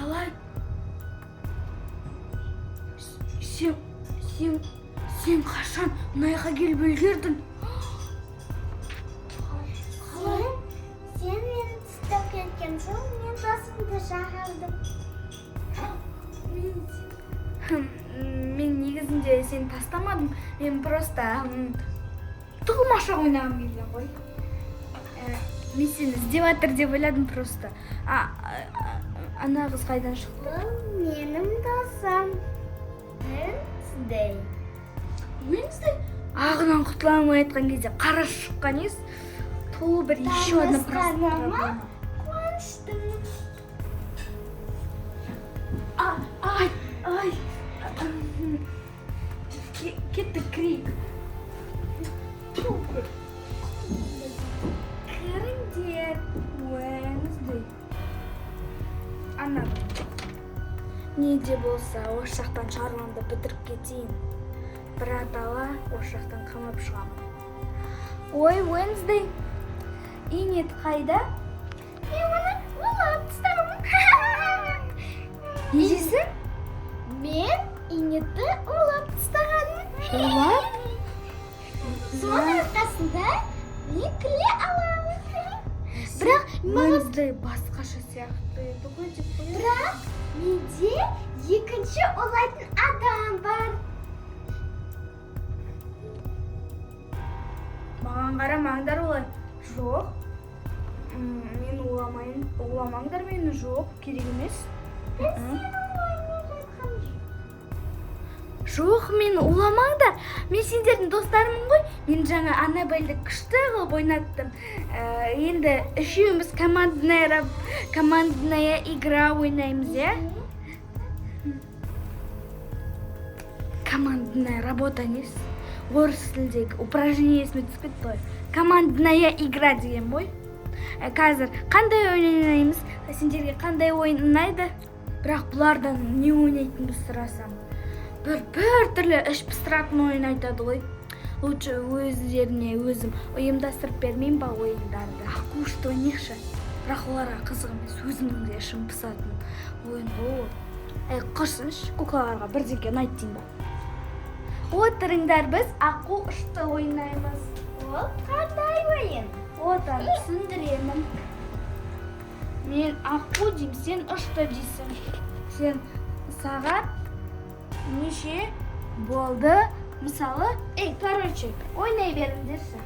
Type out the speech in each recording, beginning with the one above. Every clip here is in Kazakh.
Қалай? Сен қашан мына жаққа келіп үлгердің? Қалай? Сен мені тастап кеткен соң, мен досымды шақырдым. Мен негізінде сені тастамадым. Мен просто тығылмашақ ойнағым келген ғой. Мен сені іздеп жатыр деп ойладым просто. Ана қыз қайдан шықты? Бұл менің досым. Wednesday. Уэнсдей? Ағынан құтыла алмай жатқан кезде қара шыққан ес. Ту, бір еще одна Танысқаныма проблема. қуаныштымын. Ай, ай. Кеттік, кірейік. Ту, кіріңдер, Уэнсдей. Ана. Не де болса, осы жақтан шаруамды бітіріп кетейін. Біратала осы жақтан қамап шығамын. Ой, Уэнсдей. Инет қайда? Мен оны улап тастағанмын. Не дейсің? Мен Инетті улап тастағанмын. Улап? Соның арқасында мен күле аламын. Бірақ маған Уэнсдей басқаша сияқты еді ғой деп қояйын. Бірақ менде екінші улайтын адам бар. Маған қарамаңдар олай. Жоқ. Мен уламайын. Уламаңдар мені, жоқ, керек емес. Мен сені уламай жатқан жоқ. Жоқ, мені уламаңдар. Мен сендердің достарымын ғой. Мен жаңа Аннабельді күшті қылып ойнаттым. Енді үшеуміз командная игра ойнаймыз, иә? Командная работа несі? Орыс тіліндегі упражнение есіме түсіп кетті ғой. Командная игра деген ғой. Қазір қандай ойын ойнаймыз? Сендерге қандай ойын ұнайды? Бірақ бұлардан не ойнайтынымды сұрасам, бір түрлі іш пыстыратын ойын айтады ғой. Лучше өздеріне өзім ұйымдастырып бермеймін ба ойындарды. Аққушты ойнайықшы. Бірақ оларға қызық емес, өзімнің де ішім пысатын ойын ғой ол. Әй, құрсыншы, куклаларға бірдеңке ұнайды деймін ба. Отырыңдар, біз аққу ұшты ойнаймыз. Ол қандай ойын? Отан түсіндіремін. Мен аққу деймін, сен ұшты дейсің. Сен сағат неше болды? Мысалы, ей, короче, ойнай беріңдерші.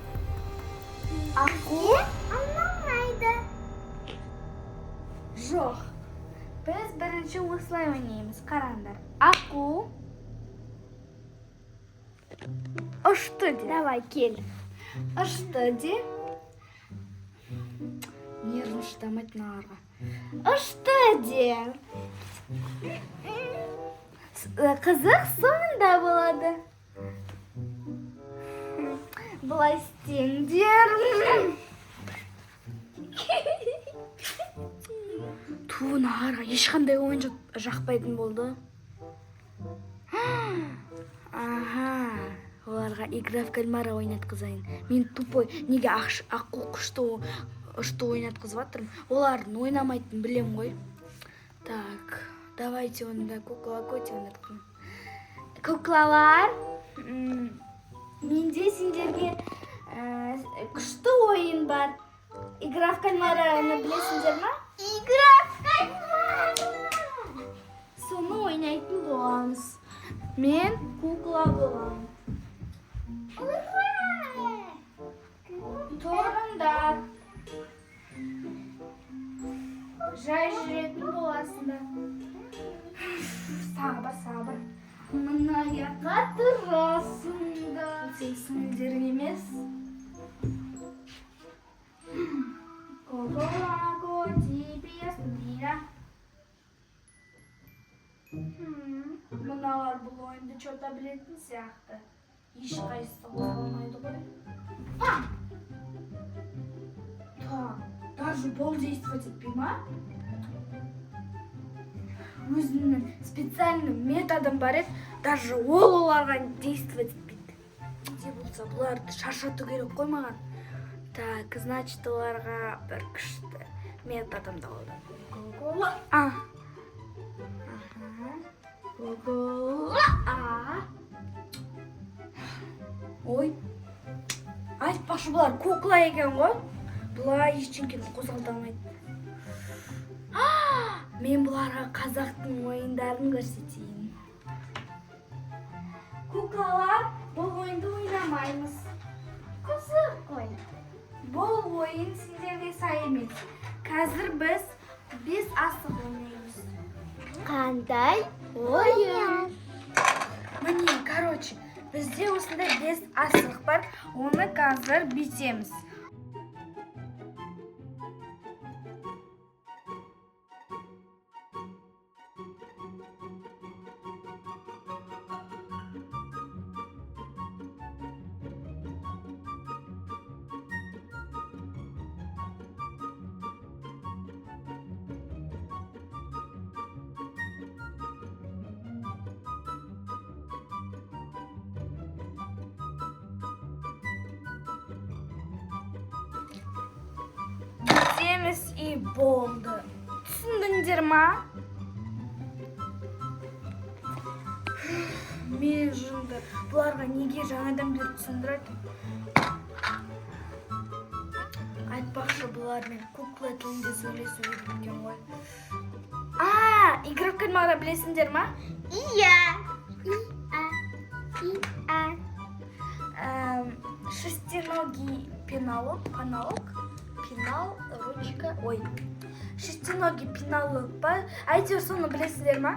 Аққу Ұнамайды. Жоқ. Біз бірінші осылай ойнаймыз, қараңдар. Аққу ұшты де. Давай, кел. Ұшты де. Нервім шыдамайды мыналарға. Ұшты де. Қызық соңында болады. Былай істеңдер. Ту, мыналарға ешқандай ойын жақпайтын болды. Аха, оларға игра в кальмара ойнатқызайын. Мен тупой, неге аққу ұшты ойнатқызып жатырмын? Олардың ойнамайтынын білем ғой. Так, давайте онда кукла коти ойнатқызайын. Куклалар, менде сендерге күшті ойын бар. Игра в кальмараны білесіңдер ма? Игра в кальмара! Соны ойнайтын боламыз. Мен кукла боламын. Ура! Тұрыңдар. Жай жүретін боласыңдар. Сабыр, сабыр. Мына жаққа тұрасыңдар. Сен сіңілдерің емес. Кукла коти песня. Мыналар бұл ойынды чё-то білетін сияқты. Ешқайсысы қозғалмайды ғой. Так, даже бұл действовать етпей ма? Өзімнің специальный методым бар еді, даже ол оларға действовать етпейді. Не болса, бұларды шаршату керек қой маған. Так, значит, оларға бір күшті методымды қолданамын. А. А. Ой, айтпақшы, бұлар кукла екен ғой. Бұлар ештеңені қозғалта алмайды. А, мен бұларға қазақтың ойындарын көрсетейін. Куклалар, бұл ойынды ойнамаймыз. Қызық ойын. Бұл ойын сендерге сай емес. Қазір біз бес асық ойнаймыз. Қандай ойын? Міне, короче, бізде осындай бес асық бар. Оны қазір бүйтеміз. Бүйтеміз, и болды. Түсіндіңдер ма? Мен жынды. Бұларға неге жаңадан бері түсіндіреді? Айтпақшы, бұлармен кукла тілінде сөйлесу керек екен ғой. А, игра в кальмара білесіңдер ма? Иә. И-а. И-а. Шестиногий пеналог, паналог, пенал, ручка, ой, шестиногий пеналог па, әйтеуір соны білесіздер ма?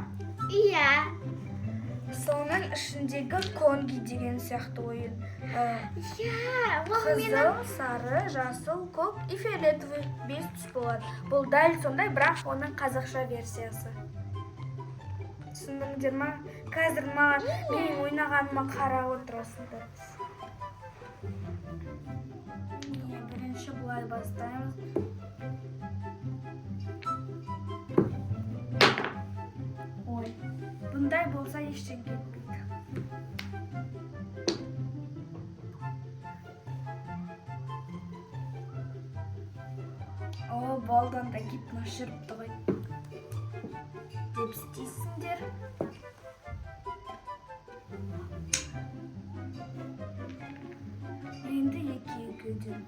Иә. Соның ішіндегі конги деген сияқты ойын. Иә. Ол менің Қызыл, сары, жасыл, көк и фиолетовый, бес түс болады. Бұл дәл сондай, бірақ оның қазақша версиясы. Түсіндіңдер ма? Қазір маған, менің ойнағаныма қарап отырасыңдар. Міне, бірінші былай бастаймыз. Ой, бұндай болса, ештеңе кетпейді. О, болды, анда гипноз жүріпті ғой. Деп істейсіңдер. Енді екі екеуден.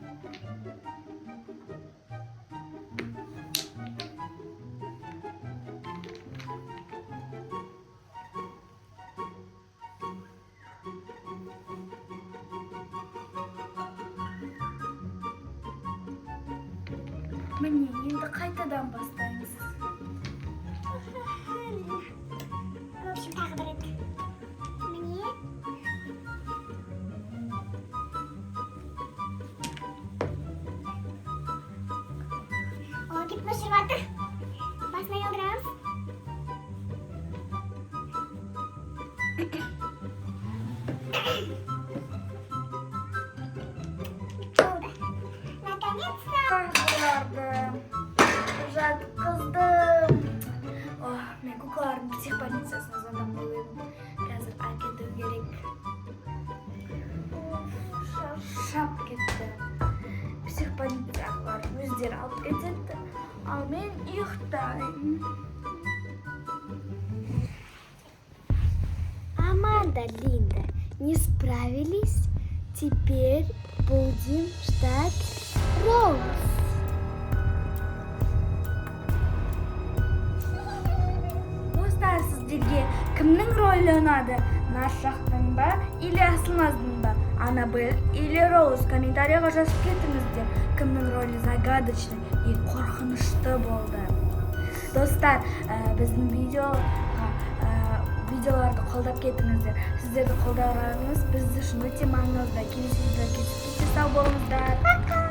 Міне, енді қайтадан бастаймыз. В общем, тағы бір рет. Міне. О, гипноз жүріп жатыр. Басын айналдырамыз. Болды. Наконец-то. Бұларды жатқыздым. О, мен куклалардың психбольницасына звондап қойып едім. Қазір әкету керек. Шаршап кетті. Психбольницағылар өздері алып кетеді. Ал мен ұйықтаймын. Аманда, Линда не справились. Теперь будем ждать Роуз. Достар, сіздерге кімнің рөлі ұнады? Наршақтың ба или Асылназдың ба? Анабель или Роуз? Комментарийға жазып кетіңіздер. Кімнің рөлі загадочный и қорқынышты болды? Достар, біздің видеоға видеоларды қолдап кетіңіздер. Сіздерді қолдауларыңыз біз үшін өте маңызды. Келесі видеода кездескенше сау болыңыздар. Пока!